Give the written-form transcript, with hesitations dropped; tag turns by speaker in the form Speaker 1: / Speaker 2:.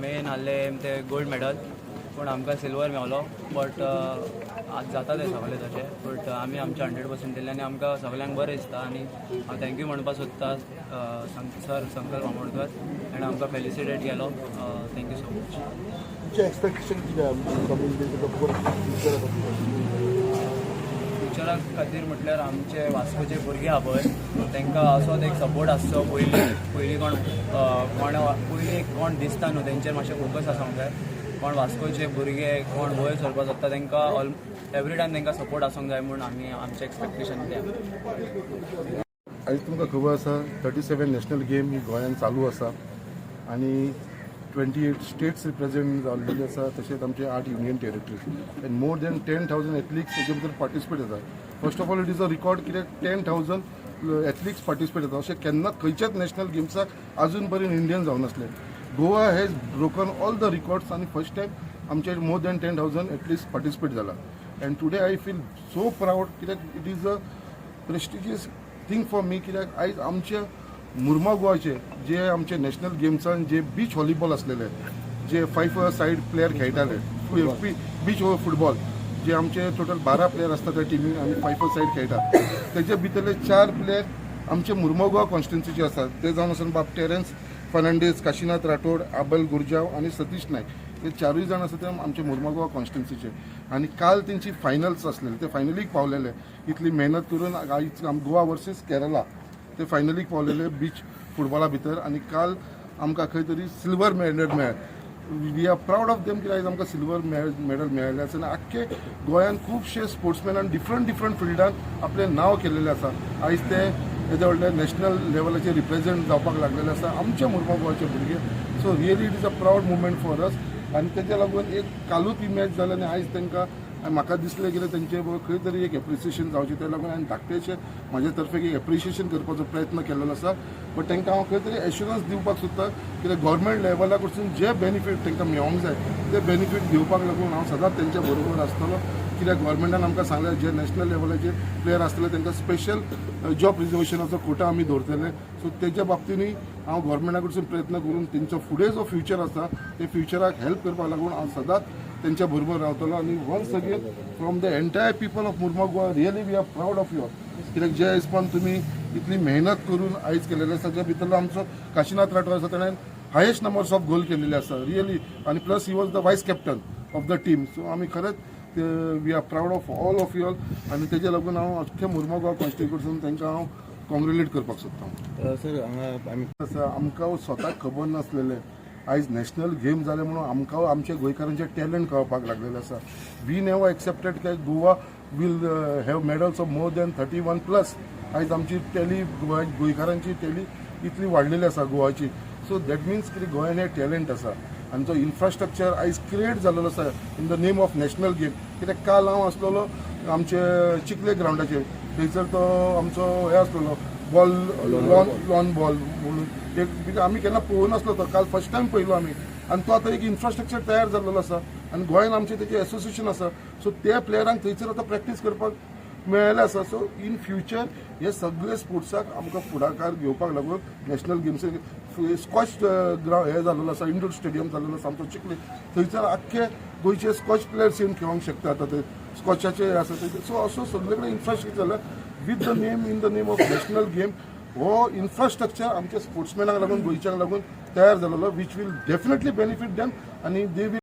Speaker 1: Main आहले ते gold medal, पूण आमकां सिल्वर मेवलो. बट आज जाता ते सगळे तशें, बट आमी आमचे 100% दिले आनी आमकां सगळ्यांक बरें दिसता. आनी हांव thank you म्हणपाक सोदता सर संकल्प आमोणकर आनी आमकां फेलिसिटेट केलो. Thank you so much.
Speaker 2: तुमचे एक्सपेक्टेशन कितें कमींग फ्युचरा खातीर?
Speaker 1: फ्युचरा खातीर म्हटल्यार आमचे वास्कोचे भुरगे आहा पळय, तांकां असोच एक सपोर्ट आसचो. पयलीं पयलीं कोण कोण पयलीं कोण दिसता न्हू, तेंचेर मातशें फोकस आसूंक जाय. कोण वास्कोचे भुरगे कोण वयर सरपाक सोदता, तांकां ऑल एवरी टायम तांकां सपोर्ट आसूंक जाय म्हूण आमी आमचें एक्सपेक्टेशन तें.
Speaker 2: आयज तुमकां खबर आसा, 37 नॅशनल गेम ही गोंयांत चालू आसा आनी 28 स्टेट्स रिप्रेझेंट जाल्लेले आसा. तशेंच आमचे आठ union territories and more than 10,000 athletes हेजे भितर पार्टिसिपेट जाता. First of all, it is a record, कित्याक 10,000 एथलिक्स पार्टिसिपेट जाता अशें केन्नाच खंयच्याच नॅशनल गेम्साक अजून पर्यंत इंडियन जावनासले. Goa has broken all the records आनी फर्स्ट टायम आमचे more than 10,000 athletes participate जाला. And today I feel so proud, कित्याक it is a prestigious thing for me, कित्याक आयज आमच्या मुर्मागोवाचे जे आमचे नॅशनल गेम्सान जे बीच व्हॉलीबॉल आसलेले, जे फायव सायड प्लेयर खेळटाले, बीच फुटबॉल, जे आमचे टोटल 12 प्लेयर आसता त्या टिमीन आनी फायव सायड खेळटा, तेजे भितरले चार प्लेयर आमचे मुर्मागोवा कॉन्स्टिट्युन्सीचे आसात. ते जावन आसा बाब टेरन्स फर्नांडीस, काशीनाथ राठोड, आबल गुरजाव आनी सतीश नायक. हे चारूय जाण आसा ते आमचे मुर्मागोवा कॉन्स्टिट्युन्सीचे आनी काल तेंची फायनल्स आसलेले, ते फायनलीक पावलेले. इतली मेहनत करून आयज गोवा वर्सीस केरला ते फायनलीक पावलेले बीच फुटबॉला भितर आनी काल आमकां खंय तरी सिल्वर मेडल मेळ्ळें. We are proud of them, कित्याक आयज आमकां सिल्वर मेडल मेळ्ळें आसा आनी आख्खे गोंयांत खुबशे स्पोर्ट्समॅनान डिफरंट डिफरंट फिल्डान आपलें नांव केलेलें आसा. आयज ते येदे व्हडले नॅशनल लेवलाचेर रिप्रेझेंट जावपाक लागलेले आसा आमचे मुर्मागोवाचे भुरगे. So really it is a proud moment for us. आनी तेज्या लागून एक कालूच ही मॅच जाली आनी आयज तांकां म्हाका दिसलें कितें तेंचे बरोबर खंय तरी एक एप्रिसिएशन जावचें. त्या लागून हांवें धाकटेशें म्हाजे तर्फे एक एप्रिसिएशन करपाचो प्रयत्न केलेलो आसा. बट तांकां हांव खंय तरी एश्युरन्स दिवपाक सोदता, कित्याक गव्हर्मेंट लेवला कडसून जे बेनिफीट तांकां मेळोंक जाय, ते बेनिफीट घेवपाक लागून हांव सदांच तेंच्या बरोबर आसतलो. कित्याक गव्हर्मेंटान आमकां सांगलें, जे नॅशनल लेवलाचे प्लेयर आसतले तांकां स्पेशल जॉब रिजर्वेशनाचो कोटा आमी दवरतले. सो तेच्या बाबतीनूय हांव गव्हर्मेंटा कडसून प्रयत्न करून तेंचो फुडें जो फ्युचर आसा, ते फ्युचराक हेल्प करपाक लागून हांव सदांच तेंच्या बरोबर रावतलो. आनी once again, from the entire people of Mormugao, really we are proud of you, कित्याक जे हिसपान तुमी इतली मेहनत करून आयज केलेले आसा, ज्या भितरलो आमचो काशीनाथ राठोड आसा, तेणें हायेस्ट नंबर्स ऑफ गोल केलेले आसा रियली आनी plus he was the vice captain of the team. So आमी खरेंच we are proud of all of you all. आनी तेज्या लागून हांव अख्ख्या मुर्मागांव कॉन्स्टिट्युन्सीन तांकां हांव कॉंग्रेलेट करपाक सोदता.
Speaker 3: सर, हांगा आमी
Speaker 2: आसा, आमकां स्वताक खबर नासलेलें आयज नॅशनल गेम जाले म्हणून आमकां आमच्या गोंयकारांचें टॅलंट कळपाक लागलेलें आसा. We never expected काय Goa will have medals of more than 31 plus. आयज आमची टॅली, गोंय गोंयकारांची टॅली इतली वाडलेली आसा गोवाची. सो that means कितें, गोंयान हें टॅलंट आसा आनी जो इन्फ्रास्ट्रक्चर आयज क्रिएट जालेलो आसा in the name of national game. कित्याक काल हांव आसलेलो आमचे चिखले ग्रावंडाचेर, थंयसर तो आमचो हे आसलेलो बॉल, लॉन लॉन बॉल म्हणून एक, because आमी केन्ना पळोवनासलो, तो काल फर्स्ट टायम पळयलो आमी. आनी तो आतां एक इन्फ्रास्ट्रक्चर तयार जाल्लो आसा आनी गोंयान आमचें तेजें एसोसिएशन आसा. सो त्या प्लेयरांक थंयसर आतां प्रॅक्टीस करपाक मेळ्ळें आसा. सो इन फ्युचर हे सगळे स्पोर्ट्साक आमकां फुडाकार घेवपाक लागून नॅशनल गेम्स स्कॉच ग्रावंड हे जाल्लो आसा, इंडोर स्टेडियम जाल्लो आसा आमचो चिखले, थंयसर आख्खे गोंयचे स्कॉच प्लेयर्स येवन खेळोंक शकता. आतां ते स्कॉचाचे हे आसा ते. सो असो सगळे कडेन इन्फ्रास्ट्रक्चर जाला with the name in the name of national game. हो इन्फ्रास्ट्रक्चर आमच्या स्पोर्ट्समॅनाक लागून, गोंयच्यांक लागून तयार जालेलो, which will definitely benefit them आनी they will